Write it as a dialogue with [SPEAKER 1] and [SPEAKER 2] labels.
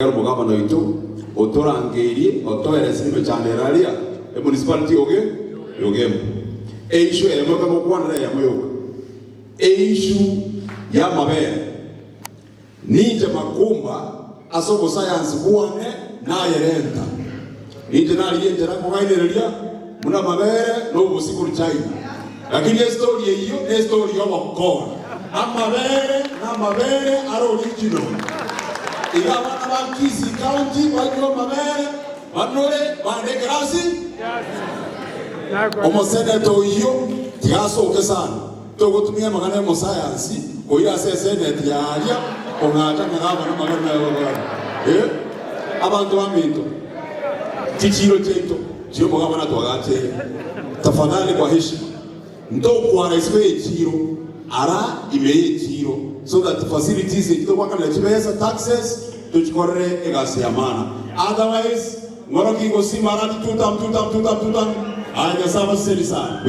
[SPEAKER 1] Ekero omogabana oito otorangeirie otoeresire emechando ere aria emunicipality oge y'Ogembo. Eissue eyemo ekagokwanera eyemo yoka. Eissue y'amabere. Ninche Makumba ase obosayansi bwane nayerenta. Ninche narigia enchera nkogainereria buna amabere na obosie korwa China. Lakini estory eyio nestory y'obokora. Amabere namabere are original. Iga abana ba Kisii County banywe amabere banore bande ekerasi. Omoseneta oyio tiga asoke sana. Togotumia amang'ana y'omosayansi koira ase eseneti ya aria kong'acha ng'a gavana amang'ana naye ogokora. Eh, abanto baminto, chichiiro chiaito chi'omogavana twagacheire. Tafadhali kwa heshima, ntokwara isiko y'echiiro, ara ime y'echiiro so that facilities echi togwakanera chibesa, taxes, tochikorere egasi ya maana. Otherwise, ng'oroki gosima arati tutam tutam tutam tutam, aya Nyasae abaseseni sana.